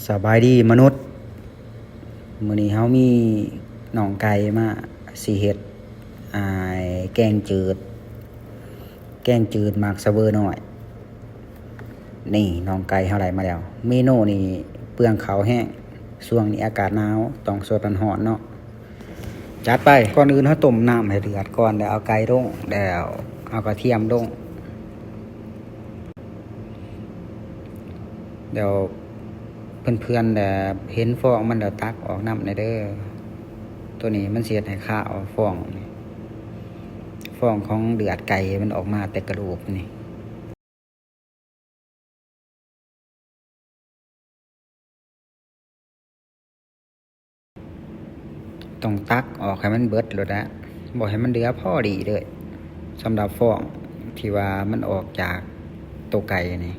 ສະບາຍດີມະນຸດ, ມື້ນີ້ເຮົາມີນ້ອງໄກ່ມາ ຊິເຮັດ ອ່າ ແກງຈືດ ແກງຈືດໝາກສະເວີນ້ອຍ. ນີ້ນ້ອງໄກ່ເຮົາໄດ້ມາແລ້ວ. ເມນູນີ້ເປືອງເຂົ້າແຮງ, ຊ່ວງນີ້ອາກາດໜາວ ຕ້ອງສົດຮ້ອນໆເນາະ. ຈັດໄປ. ກ່ອນອື່ນເຮົາຕົ້ມນ້ຳໃຫ້ເດືອດກ່ອນ ແລ້ວເອົາໄກ່ລົງ ແລ້ວເອົາກະທຽມລົງ. ແລ້ວເພື່ອນໆ ແບບເຫັນຟອງມັນແລ້ວຕັກອອກນຳແດ່ເດີ. ໂຕນີ້ມັນຊິເຮັດໃຫ້ຄາວ ຟອງນີ້ ຟອງຂອງເລືອດໄກ່ມັນອອກມາແຕ່ກະດູກນີ້. ຕ້ອງຕັກອອກໃຫ້ມັນເບິດໂລດນະ, ບໍ່ໃຫ້ມັນເຫຼືອພໍດີເລີຍ. ສຳລັບຟອງທີ່ວ່າມັນອອກຈາກໂຕໄກ່ນີ້.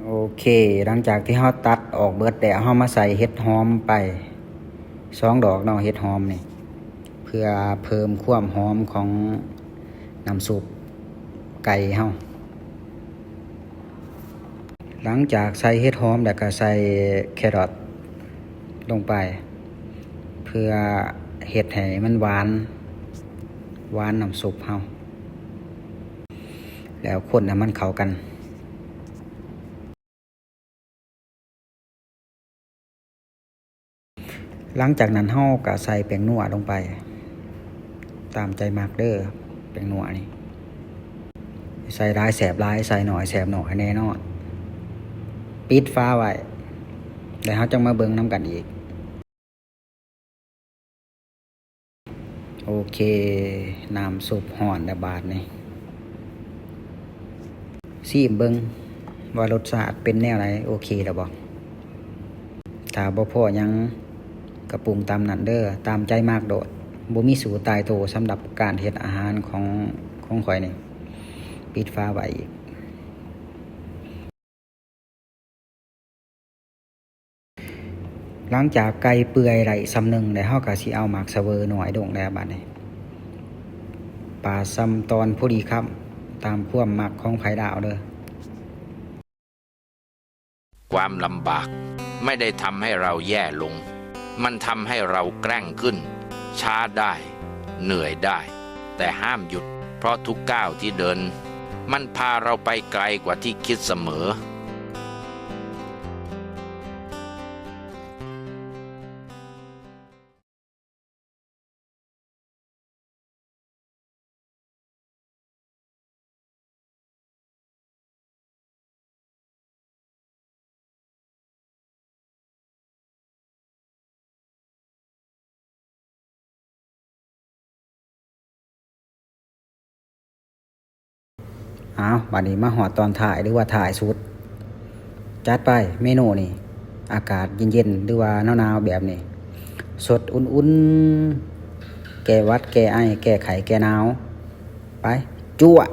ໂອເຄ, ຫຼັງຈາກທີ່ເຮົາຕັດອອກເບິດແລ້ວ, ເຮົາມາໃສ່ເຫັດຫອມໄປສອງດອກເນາະ, ເຫັດຫອມນີ້ ເພື່ອເພີ່ມຄວາມຫອມຂອງນ້ຳຊຸບໄກ່ເຮົາ. ຫຼັງຈາກໃສ່ເຫັດຫອມແລ້ວກໍໃສ່ແຄຣອດລົງໄປ ເພື່ອເຮັດໃຫ້ມັນຫວານ, ຫວານນ້ຳຊຸບເຮົາ, ແລ້ວຄົນໃຫ້ມັນເຂົ້າກັນ. ຫຼັງຈາກນັ້ນເຮົາກໍໃສ່ແປ້ງນົວລົງໄປ ຕາມໃຈມັກເດີ. ແປ້ງນົວນີ້ໃສ່ຫຼາຍແຊບຫຼາຍ, ໃສ່ໜ້ອຍແຊບໜ້ອຍແນ່ນອນ. ປິດຝາໄວ້ ແລ້ວເຮົາຈັ່ງມາເບິ່ງນຳກັນອີກ. ໂອເຄ, ນ້ຳຊຸບຮ້ອນແລ້ວບາດນີ້ ຊີມເບິ່ງວ່າລົດຊາດເປັນແນວໃດ, ໂອເຄແລ້ວບໍ່? ຖ້າບໍ່ພໍຫຍັງກໍປຸງຕາມນັ້ນເດີ, ຕາມໃຈມັກໂລດ. ບໍ່ມີສູດຕາຍໂຕສຳລັບການເຮັດອາຫານຂອງ, ຂອງຂ້ອຍນີ້. ປິດຝາໄວ້ອີກ. ຫຼັງຈາກໄກ່ເປື່ອຍໄດ້ສ່ຳໜຶ່ງແລ້ວ, ເຮົາກໍຊິເອົາໝາກສະເວີນ້ອຍລົງແລ້ວບາດນີ້. ປາດສ່ຳຕອນພໍດີຄຳ, ຕາມຄວາມມັກຂອງໃຜລາວເດີ. ความลำบากไม่ได้ทำให้เราแย่ลง มันทำให้เราแกร่งขึ้น ช้าได้ เหนื่อยได้ แต่ห้ามหยุด เพราะทุกก้าวที่เดิน มันพาเราไปไกลกว่าที่คิดเสมอ. ອ້າວ, ບາດນີ້ມາຮອດຕອນທ້າຍ ຫຼືວ່າທ້າຍສຸດ. ຈັດໄປເມນູນີ້, ອາກາດເຢັນໆ ຫຼືວ່າໜາວໆແບບນີ້, ສົດອຸ່ນໆ ແກ້ຫວັດ ແກ້ໄອ ແກ້ໄຂ້ ແກ້ໜາວ. ໄປ ຈົວດ.